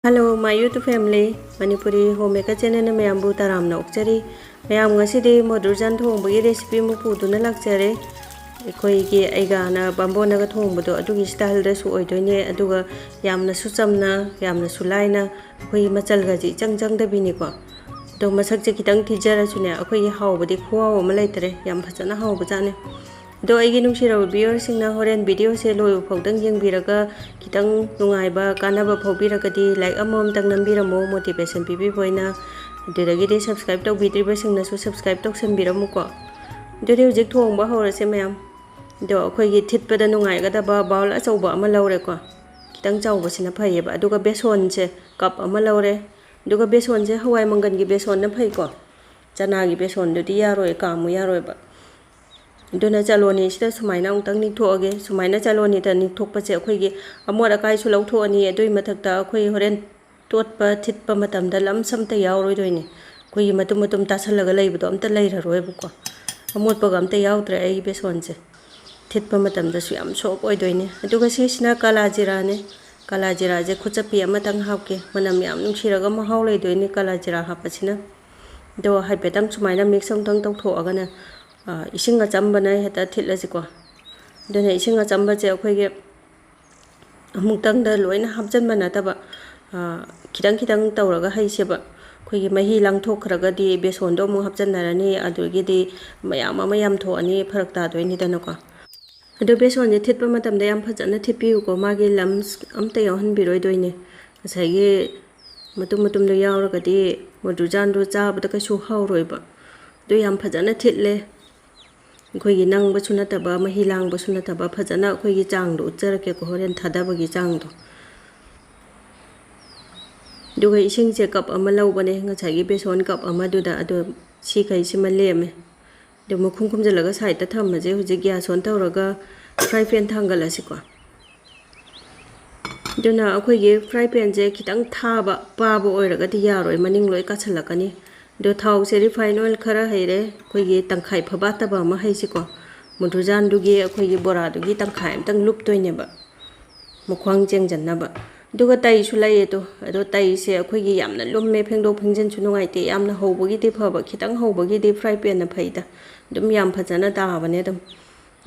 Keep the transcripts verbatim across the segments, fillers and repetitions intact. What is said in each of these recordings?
Hello, my YouTube family, Manipuri Homemaker channelꯅ ꯃꯌꯥꯝꯕꯨ ꯇꯔꯥꯝꯅ ꯑꯣꯛꯆꯔꯤ꯫ ꯃꯌꯥꯝ, ꯉꯁꯤꯗꯤ ꯃꯣꯗꯨꯔꯖꯥꯟ ꯊꯣꯡꯕꯒꯤ recipe ꯑꯃ ꯄꯨꯗꯨꯅ ꯂꯥꯛꯆꯔꯦ꯫ ꯑꯩꯈꯣꯏꯒꯤ ꯑꯩꯒꯥꯅ ꯕꯥꯝꯕꯣꯟꯅꯒ ꯊꯣꯡꯕꯗꯣ, ꯑꯗꯨꯒꯤ styleꯗꯁꯨ ꯑꯣꯏꯗꯣꯏꯅꯦ꯫ ꯑꯗꯨꯒ ꯌꯥꯝꯅꯁꯨ ꯆꯝꯅ, ꯌꯥꯝꯅꯁꯨ ꯂꯥꯏꯅ, ꯑꯩꯈꯣꯏꯒꯤ ꯃꯆꯜꯒꯁꯦ ꯏꯆꯪ ꯆꯪꯗꯕꯤꯅꯤꯀꯣ꯫ ꯑꯗꯣ ꯃꯁꯛꯁꯦ ꯈꯤꯇꯪ ꯊꯤꯖꯔꯁꯨꯅꯦ, ꯑꯩꯈꯣꯏꯒꯤ ꯍꯥꯎꯕꯗꯤ ꯈꯨꯍꯥꯎ ꯑꯃ ꯂꯩꯇ꯭ꯔꯦ꯫ ꯌꯥꯝ ꯐꯖꯅ ꯍꯥꯎꯕꯖꯥꯠꯅꯤ꯫ ꯑꯗꯣ ꯑꯩꯒꯤ ꯅꯨꯡꯁꯤꯔꯕ viewerꯁꯤꯡꯅ ꯍꯣꯔꯦꯟ videoꯁꯦ ꯂꯣꯏꯕ ꯐꯥꯎꯗꯪ ꯌꯦꯡꯕꯤꯔꯒ, ꯈꯤꯇꯪ ꯅꯨꯡꯉꯥꯏꯕ, ꯀꯥꯟꯅꯕ ꯐꯥꯎꯕꯤꯔꯒꯗꯤ like ꯑꯃꯃꯝꯇꯪ ꯅꯝꯕꯤꯔꯝꯃꯣ, motivation ꯄꯤꯕꯤꯕ ꯑꯣꯏꯅ꯫ ꯑꯗꯨꯗꯒꯤꯗꯤ subscribe ꯇꯧꯕꯤꯗ꯭ꯔꯤꯕꯁꯤꯡꯅꯁꯨ subscribe ꯇꯧꯁꯟꯕꯤꯔꯝꯃꯨꯀꯣ꯫ ꯑꯗꯨꯗꯤ ꯍꯧꯖꯤꯛ ꯊꯣꯡꯕ ꯍꯧꯔꯁꯦ ꯃꯌꯥꯝ꯫ ꯑꯗꯣ ꯑꯩꯈꯣꯏꯒꯤ ꯊꯤꯠꯄꯗ ꯅꯨꯡꯉꯥꯏꯒꯗꯕ bowl ꯑꯆꯧꯕ ꯑꯃ ꯂꯧꯔꯦꯀꯣ꯫ ꯈꯤꯇꯪ ꯆꯥꯎꯕꯁꯤꯅ ꯐꯩꯌꯦꯕ꯫ ꯑꯗꯨꯒ ꯕꯦꯁꯣꯟꯁꯦ cup ꯑꯃ ꯂꯧꯔꯦ꯫ ꯑꯗꯨꯒ ꯕꯦꯁꯣꯟꯁꯦ ꯍꯋꯥꯏ ꯃꯪꯒꯟꯒꯤ ꯕꯦꯁꯣꯟꯅ ꯐꯩꯀꯣ꯫ ꯆꯅꯥꯒꯤ ꯕꯦꯁꯣꯟꯗꯨꯗꯤ ꯌꯥꯔꯣꯏ, ꯀꯥꯃꯨ ꯌꯥꯔꯣꯏꯕ꯫ ꯑꯗꯨꯅ ꯆꯂꯣꯅꯤꯁꯤꯗ ꯁꯨꯃꯥꯏꯅ ꯑꯃꯨꯛꯇꯪ ꯅꯤꯛꯊꯣꯛꯑꯒꯦ꯫ ꯁꯨꯃꯥꯏꯅ ꯆꯂꯣꯅꯤꯗ ꯅꯤꯛꯊꯣꯛꯄꯁꯦ ꯑꯩꯈꯣꯏꯒꯤ ꯑꯃꯣꯠ ꯑꯀꯥꯏꯁꯨ ꯂꯧꯊꯣꯛꯑꯅꯤ꯫ ꯑꯗꯨꯒꯤ ꯃꯊꯛꯇ ꯑꯩꯈꯣꯏ ꯍꯣꯔꯦꯟ ꯇꯣꯠꯄ, ꯊꯤꯠꯄ ꯃꯇꯝꯗ ꯂꯝꯁ ꯑꯝꯇ ꯌꯥꯎꯔꯣꯏꯗꯣꯏꯅꯦ꯫ ꯑꯩꯈꯣꯏꯒꯤ ꯃꯇꯨꯝ ꯃꯇꯨꯝ ꯇꯥꯁꯜꯂꯒ ꯂꯩꯕꯗꯣ ꯑꯝꯇ ꯂꯩꯔꯔꯣꯏꯕꯀꯣ꯫ ꯑꯃꯣꯠꯄꯒ ꯑꯝꯇ ꯌꯥꯎꯗ꯭ꯔꯦ ꯑꯩꯒꯤ ꯕꯦꯁꯣꯟꯁꯦ꯫ ꯊꯤꯠꯄ ꯃꯇꯝꯗꯁꯨ ꯌꯥꯝ soft ꯑꯣꯏꯗꯣꯏꯅꯦ꯫ ꯑꯗꯨꯒ ꯁꯤꯁꯤꯅ ꯀꯥꯂꯥ ꯖꯤꯔꯥꯅꯦ꯫ ꯀꯥꯂꯥ ꯖꯤꯔꯥꯁꯦ ꯈꯨꯠꯆꯞꯄꯤ ꯑꯃꯇꯪ ꯍꯥꯞꯀꯦ꯫ ꯃꯅꯝ ꯌꯥꯝ ꯅꯨꯡꯁꯤꯔꯒ ꯃꯍꯥꯎ ꯂꯩꯗꯣꯏꯅꯦ ꯀꯥꯂꯥ ꯖꯤꯔꯥ ꯍꯥꯞꯄꯁꯤꯅ꯫ ꯑꯗꯣ ꯍꯥꯏꯐꯦꯠꯇꯪ ꯁꯨꯃꯥꯏꯅ mix ꯑꯃꯇꯪ ꯇꯧꯊꯣꯛꯑꯒꯅꯦ, ꯑ, ꯏꯁꯤꯡ ꯑꯆꯝꯕꯅ ꯍꯦꯛꯇ ꯊꯤꯠꯂꯁꯤꯀꯣ꯫ ꯑꯗꯨꯅ ꯏꯁꯤꯡ ꯑꯆꯝꯕꯁꯦ ꯑꯩꯈꯣꯏꯒꯤ ꯑꯃꯨꯛꯇꯪꯗ ꯂꯣꯏꯅ ꯍꯥꯞꯆꯤꯟꯕ ꯅꯠꯇꯕ, ꯑ, ꯈꯤꯇꯪ ꯈꯤꯇꯪ ꯇꯧꯔꯒ ꯍꯩꯁꯦꯕ꯫ ꯑꯩꯈꯣꯏꯒꯤ ꯃꯍꯤ ꯂꯥꯡꯊꯣꯛꯈ꯭ꯔꯒꯗꯤ ꯕꯦꯁꯣꯟꯗꯣ ꯑꯃꯨꯛ ꯍꯥꯞꯆꯤꯟꯅꯔꯅꯤ, ꯑꯗꯨꯗꯒꯤꯗꯤ ꯃꯌꯥꯝ ꯑꯃ ꯌꯥꯝ ꯊꯣꯛꯑꯅꯤ, ꯐꯔꯛ ꯇꯥꯗꯣꯏꯅꯤꯗꯅꯀꯣ꯫ ꯑꯗꯣ ꯕꯦꯁꯣꯟꯁꯦ ꯊꯤꯠꯄ ꯃꯇꯝꯗ ꯌꯥꯝ ꯐꯖꯅ ꯊꯤꯠꯄꯤꯌꯨꯀꯣ, ꯃꯥꯒꯤ lumps ꯑꯝꯇ ꯌꯥꯎꯍꯟꯕꯤꯔꯣꯏꯗꯣꯏꯅꯦ꯫ ꯉꯁꯥꯏꯒꯤ ꯃꯇꯨꯝ ꯃꯇꯨꯝꯗꯣ ꯌꯥꯎꯔꯒꯗꯤ ꯃꯣꯗꯨꯖꯥꯟꯗꯣ ꯆꯥꯕꯗ ꯀꯩꯁꯨ ꯍꯥꯎꯔꯣꯏꯕ꯫ ꯑꯗꯨ ꯌꯥꯝ ꯐꯖꯅ ꯊꯤꯠꯂꯦ꯫ ꯑꯩꯈꯣꯏꯒꯤ ꯅꯪꯕꯁꯨ ꯅꯠꯇꯕ, ꯃꯍꯤ ꯂꯥꯡꯕꯁꯨ ꯅꯠꯇꯕ, ꯐꯖꯅ ꯑꯩꯈꯣꯏꯒꯤ ꯆꯥꯡꯗꯣ ꯎꯠꯆꯔꯛꯀꯦꯀꯣ, ꯍꯣꯔꯦꯟ ꯊꯥꯗꯕꯒꯤ ꯆꯥꯡꯗꯣ꯫ ꯑꯗꯨꯒ ꯏꯁꯤꯡꯁꯦ cup ꯑꯃ ꯂꯧꯕꯅꯦ, ꯉꯁꯥꯏꯒꯤ ꯕꯦꯁꯣꯟ cup ꯑꯃꯗꯨꯗ, ꯑꯗꯣ ꯁꯤꯈꯩꯁꯤꯃ ꯂꯦꯝꯃꯦ꯫ ꯑꯗꯨ ꯃꯈꯨꯝ ꯈꯨꯝꯖꯤꯜꯂꯒ sideꯇ ꯊꯝꯃꯁꯦ꯫ ꯍꯧꯖꯤꯛ gas on ꯇꯧꯔꯒ fry pan ꯊꯥꯡꯒꯠꯂꯁꯤꯀꯣ꯫ ꯑꯗꯨꯅ ꯑꯩꯈꯣꯏꯒꯤ fry panꯁꯦ ꯈꯤꯇꯪ ꯊꯥꯕ, ꯄꯥꯕ ꯑꯣꯏꯔꯒꯗꯤ ꯌꯥꯔꯣꯏ, ꯃꯅꯤꯡ ꯂꯣꯏ ꯀꯥꯁꯜꯂꯛꯀꯅꯤ꯫ ꯑꯗꯣ ꯊꯥꯎꯁꯦ refine oil ꯈꯔ ꯍꯩꯔꯦ, ꯑꯩꯈꯣꯏꯒꯤ ꯇꯪꯈꯥꯏ ꯐꯕꯥꯠꯇꯕ ꯑꯃ ꯍꯩꯁꯤꯀꯣ꯫ ꯃꯨꯗ꯭ꯔꯨꯖꯥꯟꯗꯨꯒꯤ, ꯑꯩꯈꯣꯏꯒꯤ ꯕꯣꯔꯥꯗꯨꯒꯤ ꯇꯪꯈꯥꯏ ꯑꯃꯇꯪ ꯂꯨꯞꯇꯣꯏꯅꯦꯕ, ꯃꯈ꯭ꯋꯥꯡ ꯆꯦꯡꯖꯟꯅꯕ꯫ ꯑꯗꯨꯒ ꯇꯩꯁꯨ ꯂꯩꯌꯦ ꯑꯗꯣ꯫ ꯑꯗꯣ ꯇꯩꯁꯦ ꯑꯩꯈꯣꯏꯒꯤ ꯌꯥꯝꯅ ꯂꯨꯝꯃꯦ, ꯐꯦꯡꯗꯣꯛ ꯐꯦꯡꯖꯤꯟꯁꯨ ꯅꯨꯡꯉꯥꯏꯇꯦ꯫ ꯌꯥꯝꯅ ꯍꯧꯕꯒꯤꯗꯤ ꯐꯕ, ꯈꯤꯇꯪ ꯍꯧꯕꯒꯤꯗꯤ fry panꯅ ꯐꯩꯗ꯫ ꯑꯗꯨꯝ ꯌꯥꯝ ꯐꯖꯅ ꯇꯥꯕꯅꯦ ꯑꯗꯨꯝ꯫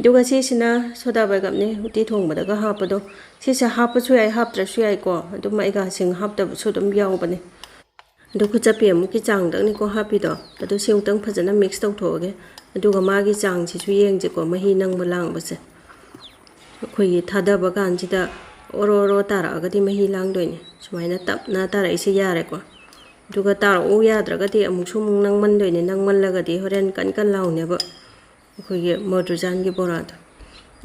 ꯑꯗꯨꯒ ꯁꯤꯁꯤꯅ soda baigapꯅꯦ, ꯎꯇꯤ ꯊꯣꯡꯕꯗꯒ ꯍꯥꯞꯄꯗꯣ꯫ ꯁꯤꯁꯦ ꯍꯥꯞꯄꯁꯨ ꯌꯥꯏ, ꯍꯥꯞꯇ꯭ꯔꯁꯨ ꯌꯥꯏꯀꯣ꯫ ꯑꯗꯨꯝ ꯑꯩꯒꯥꯁꯤꯡ ꯍꯥꯞꯇꯕꯁꯨ ꯑꯗꯨꯝ ꯌꯥꯎꯕꯅꯦ꯫ ꯑꯗꯨ ꯈꯨꯠꯆꯞꯄꯤ ꯑꯃꯨꯛꯀꯤ ꯆꯥꯡꯗꯪꯅꯤꯀꯣ ꯍꯥꯞꯄꯤꯗꯣ꯫ ꯑꯗꯨ ꯁꯤ ꯑꯃꯨꯛꯇꯪ ꯐꯖꯅ mix ꯇꯧꯊꯣꯛꯑꯒꯦ꯫ ꯑꯗꯨꯒ ꯃꯥꯒꯤ ꯆꯥꯡꯁꯤꯁꯨ ꯌꯦꯡꯁꯤꯀꯣ, ꯃꯍꯤ ꯅꯪꯕ ꯂꯥꯡꯕꯁꯦ꯫ ꯑꯩꯈꯣꯏꯒꯤ ꯊꯥꯗꯕ ꯀꯥꯟꯁꯤꯗ ꯑꯣꯔꯣ ꯑꯣꯔꯣ ꯇꯥꯔꯛꯑꯒꯗꯤ ꯃꯍꯤ ꯂꯥꯡꯗꯣꯏꯅꯦ꯫ ꯁꯨꯃꯥꯏꯅ ꯇꯞꯅ ꯇꯥꯔꯛꯏꯁꯦ ꯌꯥꯔꯦꯀꯣ꯫ ꯑꯗꯨꯒ ꯇꯥꯔꯛꯎ ꯌꯥꯗ꯭ꯔꯒꯗꯤ ꯑꯃꯨꯛꯁꯨ ꯑꯃꯨꯛ ꯅꯪꯃꯟꯗꯣꯏꯅꯦ꯫ ꯅꯪꯃꯜꯂꯒꯗꯤ ꯍꯣꯔꯦꯟ ꯀꯟ ꯀꯟ ꯂꯥꯎꯅꯦꯕ ꯑꯩꯈꯣꯏꯒꯤ ꯃꯣꯗꯨꯖꯥꯟꯒꯤ ꯕꯣꯔꯥꯗꯣ꯫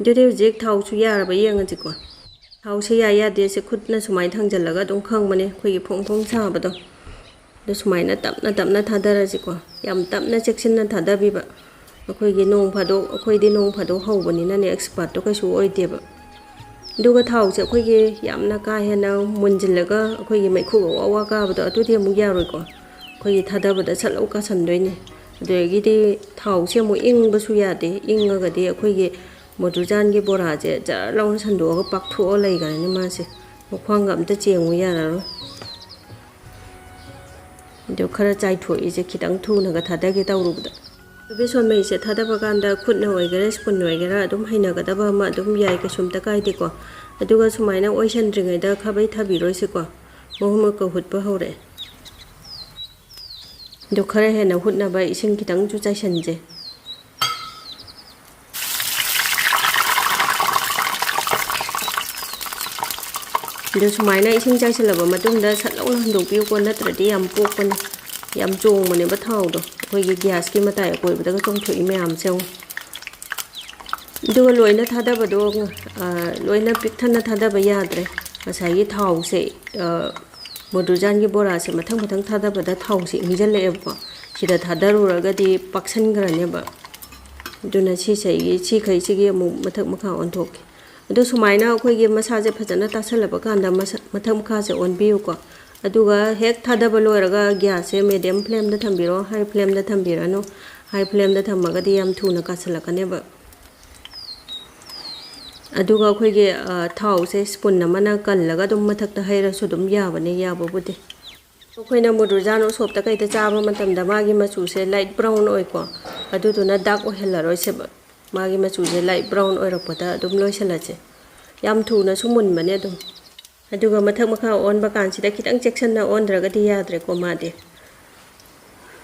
ꯑꯗꯨꯗꯤ ꯍꯧꯖꯤꯛ ꯊꯥꯎꯁꯨ ꯌꯥꯔꯕ ꯌꯦꯡꯉꯁꯤꯀꯣ꯫ ꯊꯥꯎꯁꯦ ꯌꯥꯏ ꯌꯥꯗꯦꯁꯦ ꯈꯨꯠꯅ ꯁꯨꯃꯥꯏꯅ ꯊꯥꯡꯖꯜꯂꯒ ꯑꯗꯨꯝ ꯈꯪꯕꯅꯦ, ꯑꯩꯈꯣꯏꯒꯤ ꯐꯣꯡ ꯐꯣꯡ ꯁꯥꯕꯗꯣ꯫ ꯑꯗꯨ ꯁꯨꯃꯥꯏꯅ ꯇꯞꯅ ꯇꯞꯅ ꯊꯥꯗꯔꯁꯤꯀꯣ꯫ ꯌꯥꯝ ꯇꯞꯅ ꯆꯦꯛꯁꯤꯟꯅ ꯊꯥꯗꯕꯤꯕ꯫ ꯑꯩꯈꯣꯏꯒꯤ ꯅꯣꯡ ꯐꯥꯗꯣꯛ, ꯑꯩꯈꯣꯏꯗꯤ ꯅꯣꯡ ꯐꯥꯗꯣꯛ ꯍꯧꯕꯅꯤꯅꯅꯦ, expertꯇꯣ ꯀꯩꯁꯨ ꯑꯣꯏꯗꯦꯕ꯫ ꯑꯗꯨꯒ ꯊꯥꯎꯁꯦ ꯑꯩꯈꯣꯏꯒꯤ ꯌꯥꯝꯅ ꯀꯥ ꯍꯦꯟꯅ ꯃꯨꯟꯁꯤꯜꯂꯒ ꯑꯩꯈꯣꯏꯒꯤ ꯃꯩꯈꯨꯒ ꯋꯥ ꯋꯥ ꯀꯥꯕꯗꯣ, ꯑꯗꯨꯗꯤ ꯑꯃꯨꯛ ꯌꯥꯔꯣꯏꯀꯣ꯫ ꯑꯩꯈꯣꯏꯒꯤ ꯊꯥꯗꯕꯗ ꯁꯠ ꯂꯧ ꯀꯥꯁꯟꯗꯣꯏꯅꯦ꯫ ꯑꯗꯨꯗꯒꯤꯗꯤ ꯊꯥꯎꯁꯦ ꯑꯃꯨꯛ ꯏꯪꯕꯁꯨ ꯌꯥꯗꯦ꯫ ꯏꯪꯉꯒꯗꯤ ꯑꯩꯈꯣꯏꯒꯤ ꯃꯣꯗꯨꯖꯥꯟꯒꯤ ꯕꯣꯔꯥꯁꯦ ꯖꯔ ꯂꯥꯎꯅ ꯁꯟꯗꯣꯛꯑꯒ ꯄꯥꯛꯊꯣꯛꯑ ꯂꯩꯈ꯭ꯔꯅꯤ ꯃꯥꯁꯦ꯫ ꯃꯈ꯭ꯋꯥꯡꯒ ꯑꯝꯇ ꯆꯦꯡꯉꯨ ꯌꯥꯔꯔꯣꯏ꯫ ꯑꯗꯨ ꯈꯔ ꯆꯥꯏꯊꯣꯛꯏꯁꯦ ꯈꯤꯇꯪ ꯊꯨꯅꯒ ꯊꯥꯗꯒꯦ ꯇꯧꯔꯨꯕꯗ꯫ ꯑꯗꯨ ꯕꯦꯁꯣꯟ ꯃꯍꯤꯁꯦ ꯊꯥꯗꯕ ꯀꯥꯟꯗ ꯈꯨꯠꯅ ꯑꯣꯏꯒꯦꯔꯥ spoon ꯑꯣꯏꯒꯦꯔꯥ ꯑꯗꯨꯝ ꯍꯩꯅꯒꯗꯕ ꯑꯃ ꯑꯗꯨꯝ ꯌꯥꯏ, ꯀꯩꯁꯨꯝꯇ ꯀꯥꯏꯗꯦꯀꯣ꯫ ꯑꯗꯨꯒ ꯁꯨꯃꯥꯏꯅ ꯑꯣꯏꯁꯟꯗ꯭ꯔꯤꯉꯩꯗ ꯈꯥꯕꯩ ꯊꯥꯕꯤꯔꯣꯏꯁꯤꯀꯣ꯫ ꯃꯍꯨꯝ ꯑꯃꯨꯛꯀ ꯍꯨꯠꯄ ꯍꯧꯔꯛꯑꯦ꯫ ꯑꯗꯨ ꯈꯔ ꯍꯦꯟꯅ ꯍꯨꯠꯅꯕ ꯏꯁꯤꯡ ꯈꯤꯇꯪꯁꯨ ꯆꯥꯏꯁꯟꯁꯦ꯫ ꯑꯗꯨ ꯁꯨꯃꯥꯏꯅ ꯏꯁꯤꯡ ꯆꯥꯏꯁꯤꯜꯂꯕ ꯃꯇꯨꯡꯗ ꯁꯠ ꯂꯥꯎꯅ ꯍꯟꯗꯣꯛꯄꯤꯌꯨꯀꯣ, ꯅꯠꯇ꯭ꯔꯗꯤ ꯌꯥꯝ ꯄꯣꯛꯄꯅꯦ, ꯌꯥꯝ ꯆꯣꯡꯕꯅꯦꯕ ꯊꯥꯎꯗꯣ꯫ ꯑꯩꯈꯣꯏꯒꯤ gasꯀꯤ ꯃꯇꯥꯏ ꯑꯀꯣꯏꯕꯗꯒ ꯆꯣꯡꯊꯣꯛꯏ ꯃꯌꯥꯝꯁꯦ ꯌꯦꯡꯉꯨ꯫ ꯑꯗꯨꯒ ꯂꯣꯏꯅ ꯊꯥꯗꯕꯗꯣ, ꯑ, ꯂꯣꯏꯅ ꯄꯤꯛ ꯊꯟꯅ ꯊꯥꯗꯕ ꯌꯥꯗ꯭ꯔꯦ꯫ ꯉꯁꯥꯏꯒꯤ ꯊꯥꯎꯁꯦ, ꯑ, ꯃꯣꯗꯨꯖꯥꯟꯒꯤ ꯕꯣꯔꯥꯁꯦ ꯃꯊꯪ ꯃꯊꯪ ꯊꯥꯗꯕꯗ ꯊꯥꯎꯁꯦ ꯏꯪꯁꯤꯜꯂꯛꯑꯦꯕꯀꯣ꯫ ꯁꯤꯗ ꯊꯥꯗꯔꯨꯔꯒꯗꯤ ꯄꯥꯛꯁꯟꯈ꯭ꯔꯅꯦꯕ꯫ ꯑꯗꯨꯅ ꯁꯤꯁꯦ, ꯁꯤꯈꯩꯁꯤꯒꯤ ꯑꯃꯨꯛ ꯃꯊꯛ ꯃꯈꯥ ꯑꯣꯟꯊꯣꯛꯀꯦ꯫ ꯑꯗꯣ ꯁꯨꯃꯥꯏꯅ ꯑꯩꯈꯣꯏꯒꯤ ꯃꯁꯥꯁꯦ ꯐꯖꯅ ꯇꯥꯁꯜꯂꯕ ꯀꯥꯟꯗ ꯃꯁ-, ꯃꯊꯛ ꯃꯈꯥꯁꯦ ꯑꯣꯟꯕꯤꯌꯨꯀꯣ꯫ ꯑꯗꯨꯒ ꯍꯦꯛ ꯊꯥꯗꯕ ꯂꯣꯏꯔꯒ gasꯁꯦ medium flameꯗ ꯊꯝꯕꯤꯔꯣ, high flameꯗ ꯊꯝꯕꯤꯔꯅꯨ꯫ High flameꯗ ꯊꯝꯃꯒꯗꯤ ꯌꯥꯝ ꯊꯨꯅ ꯀꯥꯁꯜꯂꯛꯀꯅꯦꯕ꯫ ꯑꯗꯨꯒ ꯑꯩꯈꯣꯏꯒꯤ, ꯑ, ꯊꯥꯎꯁꯦ spoon ꯑꯃꯅ ꯀꯜꯂꯒ ꯑꯗꯨꯝ ꯃꯊꯛꯇ ꯍꯩꯔꯁꯨ ꯑꯗꯨꯝ ꯌꯥꯕꯅꯦ, ꯌꯥꯕꯕꯨꯗꯤ꯫ ꯑꯩꯈꯣꯏꯅ ꯃꯨꯗ꯭ꯔꯨꯖꯥꯟ ꯎꯁꯣꯞꯇ ꯀꯩꯗ ꯆꯥꯕ ꯃꯇꯝꯗ ꯃꯥꯒꯤ ꯃꯆꯨꯁꯦ light brown ꯑꯣꯏꯀꯣ, ꯑꯗꯨꯗꯨꯅ dark ꯑꯣꯏꯍꯜꯂꯔꯣꯏꯁꯦꯕ꯫ ꯃꯥꯒꯤ ꯃꯆꯨꯁꯦ light brown ꯑꯣꯏꯔꯛꯄꯗ ꯑꯗꯨꯝ ꯂꯣꯏꯁꯤꯜꯂꯁꯦ꯫ ꯌꯥꯝ ꯊꯨꯅꯁꯨ ꯃꯨꯟꯕꯅꯦ ꯑꯗꯨꯝ꯫ ꯑꯗꯨꯒ ꯃꯊꯛ ꯃꯈꯥ ꯑꯣꯟꯕ ꯀꯥꯟꯁꯤꯗ ꯈꯤꯇꯪ ꯆꯦꯛꯁꯤꯟꯅ ꯑꯣꯟꯗ꯭ꯔꯒꯗꯤ ꯌꯥꯗ꯭ꯔꯦꯀꯣ ꯃꯥꯗꯤ꯫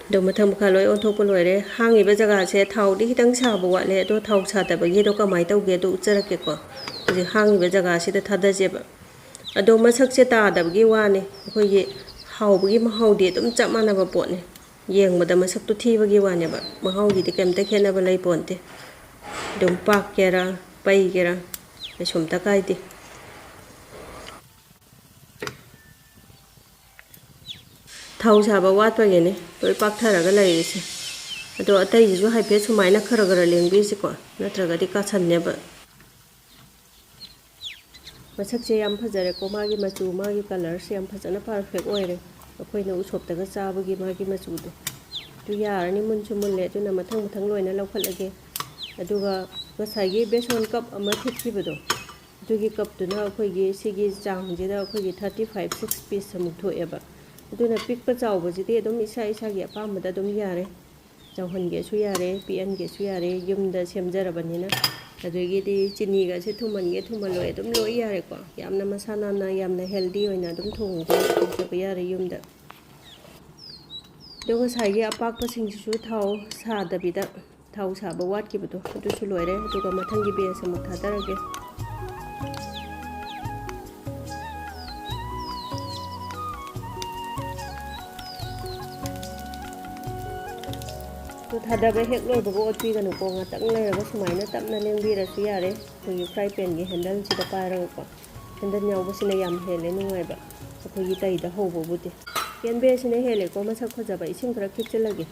ꯑꯗꯣ ꯃꯊꯛ ꯃꯈꯥ ꯂꯣꯏ ꯑꯣꯟꯊꯣꯛꯄ ꯂꯣꯏꯔꯦ꯫ ꯍꯥꯡꯉꯤꯕ ꯖꯒꯥꯁꯦ ꯊꯥꯎꯗꯤ ꯈꯤꯇꯪ ꯁꯥꯕ ꯋꯥꯠꯂꯦ, ꯑꯗꯣ ꯊꯥꯎ ꯁꯥꯗꯕꯒꯤ ꯑꯗꯣ ꯀꯃꯥꯏꯅ ꯇꯧꯒꯦ ꯑꯗꯣ ꯎꯠꯆꯔꯛꯀꯦꯀꯣ꯫ ꯍꯧꯖꯤꯛ ꯍꯥꯡꯉꯤꯕ ꯖꯒꯥꯁꯤꯗ ꯊꯥꯗꯁꯦꯕ꯫ ꯑꯗꯣ ꯃꯁꯛꯁꯦ ꯇꯥꯗꯕꯒꯤ ꯋꯥꯅꯤ, ꯑꯩꯈꯣꯏꯒꯤ ꯍꯥꯎꯕꯒꯤ ꯃꯍꯥꯎꯗꯤ ꯑꯗꯨꯝ ꯆꯞ ꯃꯥꯟꯅꯕ ꯄꯣꯠꯅꯤ꯫ ꯌꯦꯡꯕꯗ ꯃꯁꯛꯇꯨ ꯊꯤꯕꯒꯤ ꯋꯥꯅꯦꯕ, ꯃꯍꯥꯎꯒꯤꯗꯤ ꯀꯩꯝꯇ ꯈꯦꯠꯅꯕ ꯂꯩ ꯄꯣꯟꯇꯦ꯫ ꯑꯗꯨꯝ ꯄꯥꯛꯀꯦꯔꯥ ꯄꯩꯒꯦꯔꯥ ꯀꯩꯁꯨꯝꯇ ꯀꯥꯏꯗꯦ꯫ ꯊꯥꯎ ꯁꯥꯕ ꯋꯥꯠꯄꯒꯤꯅꯦ ꯂꯣꯏ ꯄꯥꯛꯊꯔꯒ ꯂꯩꯔꯤꯁꯦ꯫ ꯑꯗꯣ ꯑꯇꯩꯁꯤꯁꯨ ꯍꯥꯏꯐꯦꯠ ꯁꯨꯃꯥꯏꯅ ꯈꯔ ꯈꯔ ꯂꯦꯡꯕꯤꯁꯤꯀꯣ, ꯅꯠꯇ꯭ꯔꯒꯗꯤ ꯀꯥꯁꯟꯅꯦꯕ꯫ ꯃꯁꯛꯁꯦ ꯌꯥꯝ ꯐꯖꯔꯦꯀꯣ, ꯃꯥꯒꯤ ꯃꯆꯨ, ꯃꯥꯒꯤ colourꯁꯦ ꯌꯥꯝ ꯐꯖꯅ perfect ꯑꯣꯏꯔꯦ꯫ ꯑꯩꯈꯣꯏꯅ ꯎꯁꯣꯞꯇꯒ ꯆꯥꯕꯒꯤ ꯃꯥꯒꯤ ꯃꯆꯨꯗꯣ꯫ ꯑꯗꯨ ꯌꯥꯔꯅꯤ, ꯃꯨꯟꯁꯨ ꯃꯨꯜꯂꯦ, ꯑꯗꯨꯅ ꯃꯊꯪ ꯃꯊꯪ ꯂꯣꯏꯅ ꯂꯧꯈꯠꯂꯒꯦ꯫ ꯑꯗꯨꯒ ꯉꯁꯥꯏꯒꯤ ꯕꯦꯁꯣꯟ cup ꯑꯃ ꯊꯤꯠꯈꯤꯕꯗꯣ, ꯑꯗꯨꯒꯤ cupꯇꯨꯅ ꯑꯩꯈꯣꯏꯒꯤ ꯁꯤꯒꯤ ꯆꯥꯡꯁꯤꯗ ꯑꯩꯈꯣꯏꯒꯤ thirty five, six piece ꯑꯃꯨꯛ ꯊꯣꯛꯑꯦꯕ꯫ ꯑꯗꯨꯅ ꯄꯤꯛꯄ ꯆꯥꯎꯕꯁꯤꯗꯤ ꯑꯗꯨꯝ ꯏꯁꯥ ꯏꯁꯥꯒꯤ ꯑꯄꯥꯝꯕꯗ ꯑꯗꯨꯝ ꯌꯥꯔꯦ꯫ ꯆꯥꯎꯍꯟꯒꯦꯁꯨ ꯌꯥꯔꯦ, ꯄꯤꯛꯍꯟꯒꯦꯁꯨ ꯌꯥꯔꯦ, ꯌꯨꯝꯗ ꯁꯦꯝꯖꯔꯕꯅꯤꯅ꯫ ꯑꯗꯒꯤꯗꯤ ꯆꯤꯅꯤꯒꯁꯦ ꯊꯨꯝꯍꯟꯒꯦ ꯊꯨꯝꯍꯜꯂꯣꯏ ꯑꯗꯨꯝ ꯂꯣꯏ ꯌꯥꯔꯦꯀꯣ꯫ ꯌꯥꯝꯅ ꯃꯁꯥ ꯅꯥꯟꯅ, ꯌꯥꯝꯅ healthy ꯑꯣꯏꯅ ꯑꯗꯨꯝ ꯊꯣꯡꯕ, ꯊꯣꯡꯖꯕ ꯌꯥꯔꯦ ꯌꯨꯝꯗ꯫ ꯑꯗꯣ ꯉꯁꯥꯏꯒꯤ ꯑꯄꯥꯛꯄꯁꯤꯡꯁꯤꯁꯨ ꯊꯥꯎ ꯁꯥꯗꯕꯤꯗ, ꯊꯥꯎ ꯁꯥꯕ ꯋꯥꯠꯈꯤꯕꯗꯣ ꯑꯗꯨꯁꯨ ꯂꯣꯏꯔꯦ꯫ ꯑꯗꯨꯒ ꯃꯊꯪꯒꯤ batch ꯑꯃꯨꯛ ꯊꯥꯗꯔꯒꯦ꯫ ꯑꯗꯨ ꯊꯥꯗꯕ ꯍꯦꯛ ꯂꯣꯏꯕꯒ ꯑꯣꯠꯄꯤꯒꯅꯨꯀꯣ, ꯉꯥꯛꯇꯪ ꯂꯩꯔꯒ ꯁꯨꯃꯥꯏꯅ ꯇꯞꯅ ꯂꯦꯡꯕꯤꯔꯁꯨ ꯌꯥꯔꯦ꯫ ꯑꯩꯈꯣꯏꯒꯤ fry panꯒꯤ handleꯁꯤꯗ ꯄꯥꯏꯔꯒꯀꯣ, handle ꯌꯥꯎꯕꯁꯤꯅ ꯌꯥꯝ ꯍꯦꯜꯂꯦ ꯅꯨꯡꯉꯥꯏꯕ, ꯑꯩꯈꯣꯏꯒꯤ ꯇꯩꯗ ꯍꯧꯕꯕꯨꯗꯤ꯫ Can baseꯁꯤꯅ ꯍꯦꯜꯂꯦꯀꯣ ꯃꯁꯛ ꯐꯖꯕ꯫ ꯏꯁꯤꯡ ꯈꯔ ꯈꯤꯛꯆꯤꯜꯂꯒꯦ꯫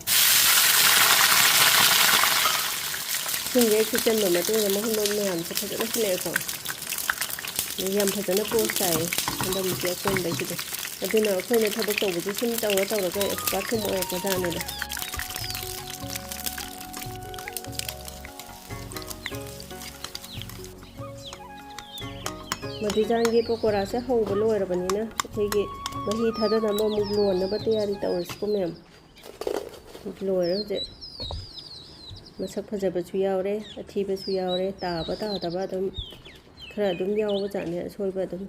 ꯏꯁꯤꯡꯁꯦ ꯍꯦꯛ ꯈꯤꯛꯆꯟꯕ ꯃꯇꯨꯡꯗ ꯃꯍꯨꯝ ꯃꯍꯨꯝ ꯃꯌꯥꯝꯁꯦ ꯐꯖꯅ ꯁꯤꯜꯂꯛꯑꯦꯀꯣ꯫ ꯑꯗꯩ ꯌꯥꯝ ꯐꯖꯅ ꯄꯣꯁ ꯇꯥꯏꯌꯦ ꯍꯟꯗꯛ ꯃꯨꯛꯀꯤ ꯑꯀꯣꯟꯕꯩꯁꯤꯗꯤ꯫ ꯑꯗꯨꯅ ꯑꯩꯈꯣꯏꯅ ꯊꯕꯛ ꯇꯧꯕꯁꯦ ꯁꯨꯝ ꯇꯧꯔ ꯇꯧꯔꯒ expert ꯁꯨꯝ ꯑꯣꯏꯔꯛꯄꯖꯥꯠꯅꯤꯗ꯫ ꯃꯗꯨꯖꯥꯟꯒꯤ ꯄꯀꯣꯔꯥꯁꯦ ꯍꯧꯕ ꯂꯣꯏꯔꯕꯅꯤꯅ ꯑꯩꯈꯣꯏꯒꯤ ꯃꯍꯤ ꯊꯥꯗꯅꯕ ꯑꯃꯨꯛ ꯂꯣꯟꯅꯕ ꯇꯌꯥꯔꯤ ꯇꯧꯔꯁꯤꯀꯣ ꯃꯌꯥꯝ꯫ ꯂꯣꯏꯔꯦ ꯍꯧꯖꯤꯛ꯫ ꯃꯁꯛ ꯐꯖꯕꯁꯨ ꯌꯥꯎꯔꯦ, ꯑꯊꯤꯕꯁꯨ ꯌꯥꯎꯔꯦ, ꯇꯥꯕ ꯇꯥꯗꯕ ꯑꯗꯨꯝ ꯈꯔ ꯑꯗꯨꯝ ꯌꯥꯎꯕꯖꯥꯠꯅꯦ, ꯑꯁꯣꯏꯕ ꯑꯗꯨꯝ꯫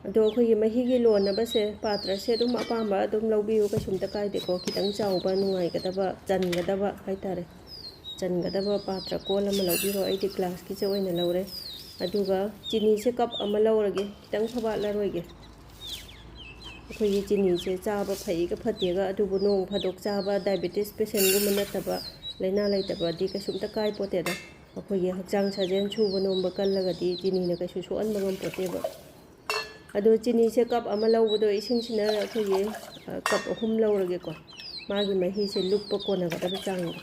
ꯑꯗꯣ ꯑꯩꯈꯣꯏꯒꯤ ꯃꯍꯤꯒꯤ ꯂꯣꯟꯅꯕꯁꯦ ꯄꯥꯇ꯭ꯔꯁꯦ ꯑꯗꯨꯝ ꯑꯄꯥꯝꯕ ꯑꯗꯨꯝ ꯂꯧꯕꯤꯌꯨ, ꯀꯩꯁꯨꯝꯇ ꯀꯥꯏꯗꯦꯀꯣ꯫ ꯈꯤꯇꯪ ꯆꯥꯎꯕ, ꯅꯨꯡꯉꯥꯏꯒꯗꯕ, ꯆꯟꯒꯗꯕ ꯍꯥꯏꯇꯥꯔꯦ, ꯆꯟꯒꯗꯕ ꯄꯥꯇ꯭ꯔ ꯀꯣꯜ ꯑꯃ ꯂꯧꯕꯤꯔꯣ꯫ ꯑꯩꯗꯤ ꯒ꯭ꯂꯥꯁꯀꯤꯁꯦ ꯑꯣꯏꯅ ꯂꯧꯔꯦ꯫ ꯑꯗꯨꯒ ꯆꯤꯅꯤꯁꯦ ꯀꯞ ꯑꯃ ꯂꯧꯔꯒꯦ, ꯈꯤꯇꯪ ꯐꯕꯥꯠꯂꯔꯣꯏꯒꯦ꯫ ꯑꯩꯈꯣꯏꯒꯤ ꯆꯤꯅꯤꯁꯦ ꯆꯥꯕ ꯐꯩꯒ ꯐꯠꯇꯦꯒ, ꯑꯗꯨꯕꯨ ꯅꯣꯡ ꯐꯥꯗꯣꯛ ꯆꯥꯕ, ꯗꯥꯏꯕꯦꯇꯤꯁ ꯄꯦꯁꯦꯟꯒꯨꯝꯕ ꯅꯠꯇꯕ, ꯂꯥꯏꯅꯥ ꯂꯩꯇꯕꯗꯤ ꯀꯩꯁꯨꯝꯇ ꯀꯥꯏ ꯄꯣꯠꯇꯦꯗ꯫ ꯑꯩꯈꯣꯏꯒꯤ ꯍꯛꯆꯥꯡ ꯁꯥꯖꯦꯜ ꯁꯨꯕ ꯅꯣꯝꯕ ꯀꯜꯂꯒꯗꯤ ꯆꯤꯅꯤꯅ ꯀꯩꯁꯨ ꯁꯣꯛꯍꯟꯕ ꯉꯝꯄꯣꯠꯇꯦꯕ꯫ ꯑꯗꯣ ꯆꯤꯅꯤꯁꯦ ꯀꯞ ꯑꯃ ꯂꯧꯕꯗꯣ ꯏꯁꯤꯡꯁꯤꯅ ꯑꯩꯈꯣꯏꯒꯤ, ꯑ, ꯀꯞ ꯑꯍꯨꯝ ꯂꯧꯔꯒꯦꯀꯣ, ꯃꯥꯒꯤ ꯃꯍꯤꯁꯦ ꯂꯨꯞꯄ ꯀꯣꯟꯅꯒꯗꯕ ꯆꯥꯡꯗꯣ꯫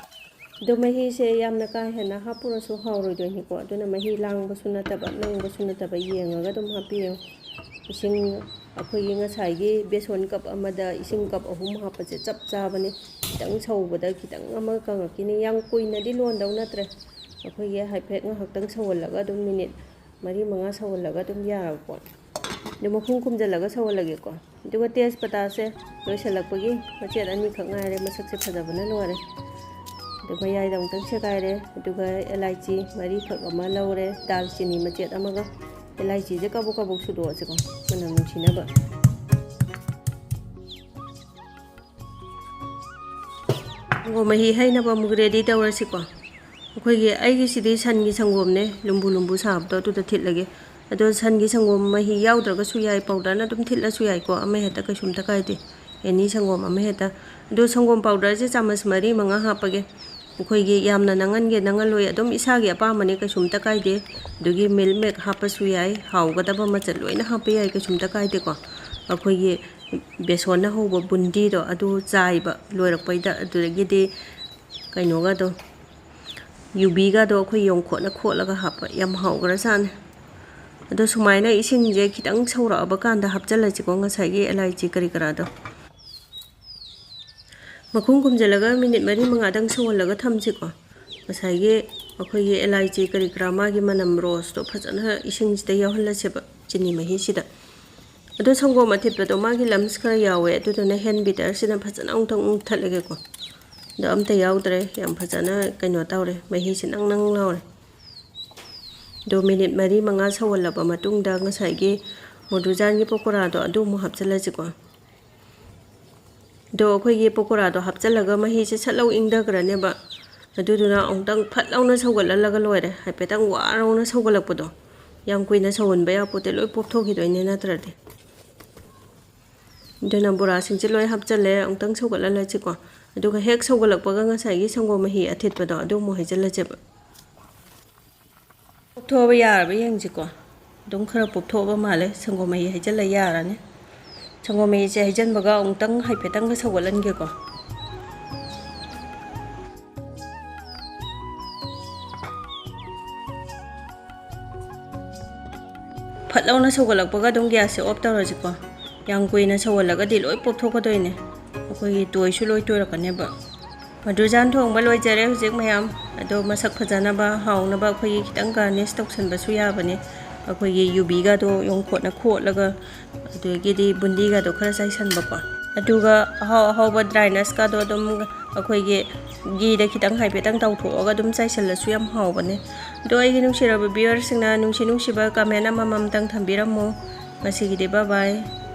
ꯑꯗꯣ ꯃꯍꯤꯁꯦ ꯌꯥꯝꯅ ꯀꯥ ꯍꯦꯟꯅ ꯍꯥꯞꯄꯨꯔꯁꯨ ꯍꯥꯎꯔꯣꯏꯗꯣꯏꯅꯤꯀꯣ, ꯑꯗꯨꯅ ꯃꯍꯤ ꯂꯥꯡꯕꯁꯨ ꯅꯠꯇꯕ, ꯅꯪꯕꯁꯨ ꯅꯠꯇꯕ ꯌꯦꯡꯉꯒ ꯑꯗꯨꯝ ꯍꯥꯞꯄꯤꯌꯨ꯫ ꯏꯁꯤꯡ, ꯑꯩꯈꯣꯏꯒꯤ ꯉꯁꯥꯏꯒꯤ ꯕꯦꯁꯣꯟ ꯀꯞ ꯑꯃꯗ ꯏꯁꯤꯡ ꯀꯞ ꯑꯍꯨꯝ ꯍꯥꯞꯄꯁꯦ ꯆꯞ ꯆꯥꯕꯅꯤ꯫ ꯈꯤꯇꯪ ꯁꯧꯕꯗ ꯈꯤꯇꯪ ꯑꯃ ꯀꯪꯉꯛꯈꯤꯅꯤ, ꯌꯥꯝ ꯀꯨꯏꯅꯗꯤ ꯂꯣꯟꯗꯧ ꯅꯠꯇ꯭ꯔꯦ꯫ ꯑꯩꯈꯣꯏꯒꯤ ꯍꯥꯏꯐꯦꯠ ꯉꯥꯏꯍꯥꯛꯇꯪ ꯁꯧꯍꯜꯂꯒ ꯑꯗꯨꯝ ꯃꯤꯅꯤꯠ ꯃꯔꯤ ꯃꯉꯥ ꯁꯧꯍꯜꯂꯒ ꯑꯗꯨꯝ ꯌꯥꯔꯕ ꯄꯣꯠꯅꯤ꯫ ꯑꯗꯨ ꯃꯈꯨꯝ ꯈꯨꯝꯖꯤꯜꯂꯒ ꯁꯧꯍꯜꯂꯒꯦꯀꯣ꯫ ꯑꯗꯨꯒ ꯇꯦꯖꯄꯇꯥꯁꯦ ꯂꯣꯏꯁꯤꯜꯂꯛꯄꯒꯤ ꯃꯆꯦꯠ ꯑꯅꯤꯈꯛ ꯉꯥꯏꯔꯦ, ꯃꯁꯛꯁꯦ ꯐꯖꯕꯅ ꯂꯣꯏꯔꯦ꯫ ꯑꯗꯨ ꯃꯌꯥꯏꯗ ꯑꯃꯨꯛꯇꯪ ꯁꯦꯒꯥꯏꯔꯦ, ꯑꯗꯨꯒ ꯑꯦꯂꯥꯏꯆꯤ ꯃꯔꯤꯈꯛ ꯑꯃ ꯂꯧꯔꯦ, ꯗꯥꯜꯆꯤꯅꯤ ꯃꯆꯦꯠ ꯑꯃꯒ꯫ ꯑꯦꯂꯥꯏꯆꯤꯁꯦ ꯀꯕꯣꯛ ꯀꯕꯣꯛ ꯁꯨꯗꯣꯛꯑꯁꯤꯀꯣ, ꯃꯅꯝ ꯅꯨꯡꯁꯤꯅꯕ꯫ ꯁꯪꯒꯣꯝ ꯃꯍꯤ ꯍꯩꯅꯕ ꯑꯃꯨꯛ ꯔꯦꯗꯤ ꯇꯧꯔꯁꯤꯀꯣ꯫ ꯑꯩꯈꯣꯏꯒꯤ, ꯑꯩꯒꯤꯁꯤꯗꯤ ꯁꯟꯒꯤ ꯁꯪꯒꯣꯝꯅꯦ, ꯂꯨꯝꯕꯨ ꯂꯨꯝꯕꯨ ꯁꯥꯕꯗꯣ ꯑꯗꯨꯗ ꯊꯤꯠꯂꯒꯦ꯫ ꯑꯗꯣ ꯁꯟꯒꯤ ꯁꯪꯒꯣꯝ ꯃꯍꯤ ꯌꯥꯎꯗ꯭ꯔꯒꯁꯨ ꯌꯥꯏ, ꯄꯥꯎꯗꯔꯅ ꯑꯗꯨꯝ ꯊꯤꯠꯂꯁꯨ ꯌꯥꯏꯀꯣ, ꯑꯃ ꯍꯦꯛꯇ ꯀꯩꯁꯨꯝꯇ ꯀꯥꯏꯗꯦ, ꯑꯦꯅꯤ ꯁꯪꯒꯣꯝ ꯑꯃ ꯍꯦꯛꯇ꯫ ꯑꯗꯣ ꯁꯪꯒꯣꯝ ꯄꯥꯎꯗꯔꯁꯦ ꯆꯥꯃꯁ ꯃꯔꯤ ꯃꯉꯥ ꯍꯥꯞꯄꯒꯦ꯫ ꯑꯩꯈꯣꯏꯒꯤ ꯌꯥꯝꯅ ꯅꯪꯍꯟꯒꯦ ꯅꯪꯍꯜꯂꯣꯏ, ꯑꯗꯨꯝ ꯏꯁꯥꯒꯤ ꯑꯄꯥꯝꯕꯅꯦ, ꯀꯩꯁꯨꯝꯇ ꯀꯥꯏꯗꯦ꯫ ꯑꯗꯨꯒꯤ ꯃꯤꯜꯛ ꯃꯦꯗ ꯍꯥꯞꯄꯁꯨ ꯌꯥꯏ, ꯍꯥꯎꯒꯗꯕ ꯃꯆꯜ ꯂꯣꯏꯅ ꯍꯥꯞꯄ ꯌꯥꯏ, ꯀꯩꯁꯨꯝꯇ ꯀꯥꯏꯗꯦꯀꯣ꯫ ꯑꯩꯈꯣꯏꯒꯤ ꯕꯦꯁꯣꯟꯅ ꯍꯧꯕ ꯕꯨꯟꯗꯤꯗꯣ ꯑꯗꯨ ꯆꯥꯏꯕ ꯂꯣꯏꯔꯛꯄꯩꯗ, ꯑꯗꯨꯗꯒꯤꯗꯤ ꯀꯩꯅꯣꯒꯗꯣ, ꯌꯨꯕꯤꯒꯗꯣ ꯑꯩꯈꯣꯏ ꯌꯣꯡꯈꯣꯠꯅ ꯈꯣꯠꯂꯒ ꯍꯥꯞꯄ, ꯌꯥꯝ ꯍꯥꯎꯈ꯭ꯔꯖꯥꯠꯅꯤ꯫ ꯑꯗꯣ ꯁꯨꯃꯥꯏꯅ ꯏꯁꯤꯡꯁꯦ ꯈꯤꯇꯪ ꯁꯧꯔꯛꯑꯕ ꯀꯥꯟꯗ ꯍꯥꯞꯆꯤꯜꯂꯁꯤꯀꯣ, ꯉꯁꯥꯏꯒꯤ ꯑꯦꯂꯥꯏꯆꯤ ꯀꯔꯤ ꯀꯔꯥꯗꯣ꯫ ꯃꯈꯨꯝ ꯈꯨꯝꯖꯤꯜꯂꯒ ꯃꯤꯅꯤꯠ ꯃꯔꯤ ꯃꯉꯥꯗꯪ ꯁꯧꯍꯜꯂꯒ ꯊꯝꯁꯤꯀꯣ꯫ ꯉꯁꯥꯏꯒꯤ ꯑꯩꯈꯣꯏꯒꯤ ꯑꯦꯂꯥꯏꯆꯤ ꯀꯔꯤ ꯀꯔꯥ, ꯃꯥꯒꯤ ꯃꯅꯝ ꯔꯣꯁꯇꯣ ꯐꯖꯅ ꯏꯁꯤꯡꯁꯤꯗ ꯌꯥꯎꯍꯜꯂꯁꯦꯕ, ꯆꯤꯅꯤ ꯃꯍꯤꯁꯤꯗ꯫ ꯑꯗꯣ ꯁꯪꯒꯣꯝ ꯑꯊꯤꯠꯄꯗꯣ ꯃꯥꯒꯤ ꯂꯝꯁ ꯈꯔ ꯌꯥꯎꯋꯦ, ꯑꯗꯨꯗꯨꯅ ꯍꯦꯟ ꯕꯤꯇꯔꯁꯤꯅ ꯐꯖꯅ ꯑꯃꯨꯛꯇꯪ ꯃꯨꯛꯊꯠꯂꯒꯦꯀꯣ꯫ ꯑꯗꯣ ꯑꯝꯇ ꯌꯥꯎꯗ꯭ꯔꯦ, ꯌꯥꯝ ꯐꯖꯅ ꯀꯩꯅꯣ ꯇꯧꯔꯦ, ꯃꯍꯤꯁꯦ ꯅꯪ ꯅꯪ ꯂꯥꯎꯔꯦ꯫ ꯑꯗꯣ ꯃꯤꯅꯤꯠ ꯃꯔꯤ ꯃꯉꯥ ꯁꯧꯍꯜꯂꯕ ꯃꯇꯨꯡꯗ ꯉꯁꯥꯏꯒꯤ ꯃꯨꯗꯨꯖꯥꯟꯒꯤ ꯄꯀꯣꯔꯥꯗꯣ ꯑꯗꯨ ꯑꯃꯨꯛ ꯍꯥꯞꯆꯤꯜꯂꯁꯤꯀꯣ꯫ ꯑꯗꯣ ꯑꯩꯈꯣꯏꯒꯤ ꯄꯀꯣꯔꯥꯗꯣ ꯍꯥꯞꯆꯤꯜꯂꯒ ꯃꯍꯤꯁꯦ ꯁꯠ ꯂꯧ ꯏꯪꯊꯈ꯭ꯔꯅꯦꯕ꯫ ꯑꯗꯨꯗꯨꯅ ꯑꯃꯨꯛꯇꯪ ꯐꯠ ꯂꯥꯎꯅ ꯁꯧꯒꯠꯍꯜꯂꯒ ꯂꯣꯏꯔꯦ꯫ ꯍꯥꯏꯐꯦꯠꯇꯪ ꯋꯥꯔꯧꯅ ꯁꯧꯒꯠꯂꯛꯄꯗꯣ꯫ ꯌꯥꯝ ꯀꯨꯏꯅ ꯁꯧꯍꯟꯕ ꯌꯥꯄꯣꯠꯇꯦ, ꯂꯣꯏ ꯄꯣꯞꯊꯣꯛꯈꯤꯗꯣꯏꯅꯦ ꯅꯠꯇ꯭ꯔꯗꯤ꯫ ꯑꯗꯨꯅ ꯕꯣꯔꯥꯁꯤꯡꯁꯦ ꯂꯣꯏ ꯍꯥꯞꯆꯜꯂꯦ꯫ ꯑꯃꯨꯛꯇꯪ ꯁꯧꯒꯠꯍꯜꯂꯁꯤꯀꯣ꯫ ꯑꯗꯨꯒ ꯍꯦꯛ ꯁꯧꯒꯠꯂꯛꯄꯒ ꯉꯁꯥꯏꯒꯤ ꯁꯪꯒꯣꯝ ꯃꯍꯤ ꯑꯊꯤꯠꯄꯗꯣ ꯑꯗꯨ ꯑꯃꯨꯛ ꯍꯩꯖꯤꯜꯂꯁꯦꯕ꯫ ꯄꯣꯞꯊꯣꯛꯑꯕ ꯌꯥꯔꯕ ꯌꯦꯡꯁꯤꯀꯣ꯫ ꯑꯗꯨꯝ ꯈꯔ ꯄꯣꯞꯊꯣꯛꯑꯕ ꯃꯥꯜꯂꯦ꯫ ꯁꯪꯒꯣꯝ ꯃꯍꯤ ꯍꯩꯖꯤꯜꯂ ꯌꯥꯔꯅꯤ꯫ ꯁꯪꯒꯣꯝ ꯃꯍꯤꯁꯦ ꯍꯩꯖꯤꯟꯕꯒ ꯑꯃꯨꯛꯇꯪ ꯍꯥꯏꯐꯦꯠꯇꯪꯒ ꯁꯧꯒꯠꯍꯟꯒꯦꯀꯣ꯫ ꯐꯠ ꯂꯥꯎꯅ ꯁꯧꯒꯠꯂꯛꯄꯒ ꯑꯗꯨꯝ ꯒ꯭ꯌꯥꯁꯁꯦ ꯑꯣꯐ ꯇꯧꯔꯁꯤꯀꯣ꯫ ꯌꯥꯝ ꯀꯨꯏꯅ ꯁꯧꯍꯜꯂꯒꯗꯤ ꯂꯣꯏ ꯄꯣꯞꯊꯣꯛꯀꯗꯣꯏꯅꯦ꯫ ꯑꯩꯈꯣꯏꯒꯤ ꯇꯣꯏꯁꯨ ꯂꯣꯏ ꯇꯣꯏꯔꯛꯀꯅꯦꯕ꯫ ꯃꯗꯨꯖꯥꯟ ꯊꯣꯡꯕ ꯂꯣꯏꯖꯔꯦ ꯍꯧꯖꯤꯛ ꯃꯌꯥꯝ꯫ ꯑꯗꯣ ꯃꯁꯛ ꯐꯖꯅꯕ, ꯍꯥꯎꯅꯕ ꯑꯩꯈꯣꯏꯒꯤ ꯈꯤꯇꯪ ꯒꯥꯔꯅꯤꯁ ꯇꯧꯁꯟꯕꯁꯨ ꯌꯥꯕꯅꯦ꯫ ꯑꯩꯈꯣꯏꯒꯤ ꯌꯨꯕꯤꯒꯗꯣ ꯌꯣꯡꯈꯣꯠꯅ ꯈꯣꯠꯂꯒ, ꯑꯗꯒꯤꯗꯤ ꯕꯨꯟꯗꯤꯒꯗꯣ ꯈꯔ ꯆꯥꯏꯁꯟꯕꯀꯣ꯫ ꯑꯗꯨꯒ ꯑꯍꯥꯎ ꯑꯍꯥꯎꯕ ꯗ꯭ꯔꯥꯏ ꯅꯠꯁꯀꯗꯣ ꯑꯗꯨꯝ ꯑꯩꯈꯣꯏꯒꯤ ꯘꯤꯗ ꯈꯤꯇꯪ ꯍꯥꯏꯐꯦꯠꯇꯪ ꯇꯥꯎꯊꯣꯛꯑꯒ ꯑꯗꯨꯝ ꯆꯥꯏꯁꯜꯂꯁꯨ ꯌꯥꯝ ꯍꯥꯎꯕꯅꯦ꯫ ꯑꯗꯣ ꯑꯩꯒꯤ ꯅꯨꯡꯁꯤꯔꯕ ꯚ꯭ꯌꯨꯋꯔꯁꯤꯡꯅ ꯅꯨꯡꯁꯤ ꯅꯨꯡꯁꯤꯕ ꯀꯃꯦꯟ ꯑꯃꯃꯝꯇꯪ ꯊꯝꯕꯤꯔꯝꯃꯣ꯫ ꯉꯁꯤꯒꯤꯗꯤ bye bye꯫